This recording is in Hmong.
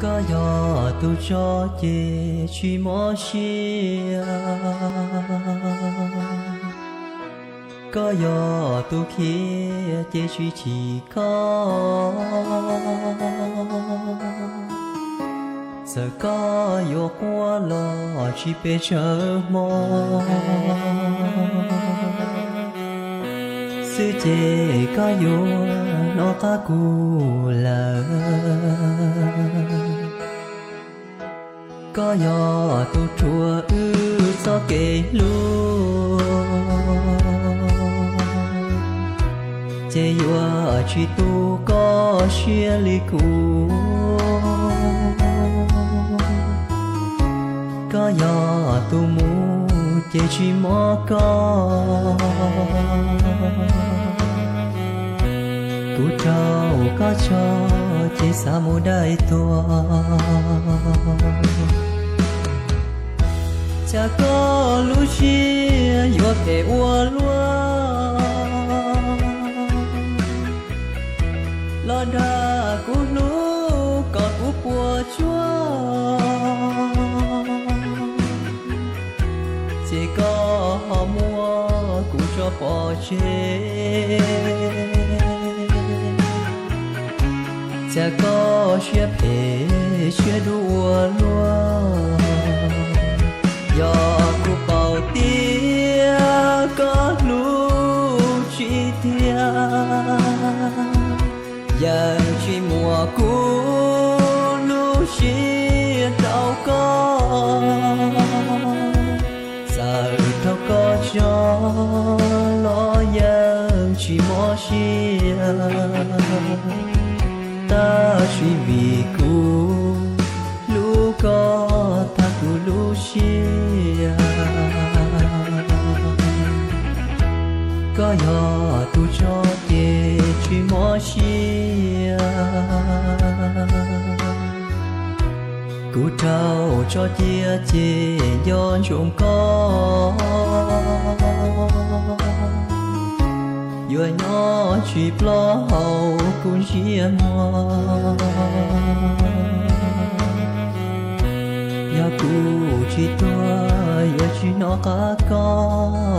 Koj yog tus tso ces tsis mob siab, koj yog tus khiav ces tsis chim koj. Txawm koj yuav quaj los tsis pes tsawg hmo xwb ces koj yuav hnov qab kuv lawm. Koj yog tus rhuav wb txoj kev hlub, ces yuav tsis tu koj siab li kuv. Koj yog tus mus ces tsis mob koj, kuv raug koj tso ces xav mus dai tuag. Cas koj lub siab yuav phem ua luaj, los dag kuv hlub kom kuv puas tsuaj, ces koj ho muab kuv tso pov tseg. Cas koj siab phem siab dub ua luaj, yog kuv paub tias koj hlub tsis tiag, yeej tsis muab kuv lub siab rau koj. Txawm raug koj tso los yeej tsis mob siab, tab sis vim kuv hlub koj tag kuv lub siab. Koj yog tus tso ces tsis mob siab, kuv raug tso cia ces nco ntsoov koj. Yuav nyob tsis plob hauv kuv ntsiab muag, yog kuv tsis tuag yuav tsis hnov qab koj.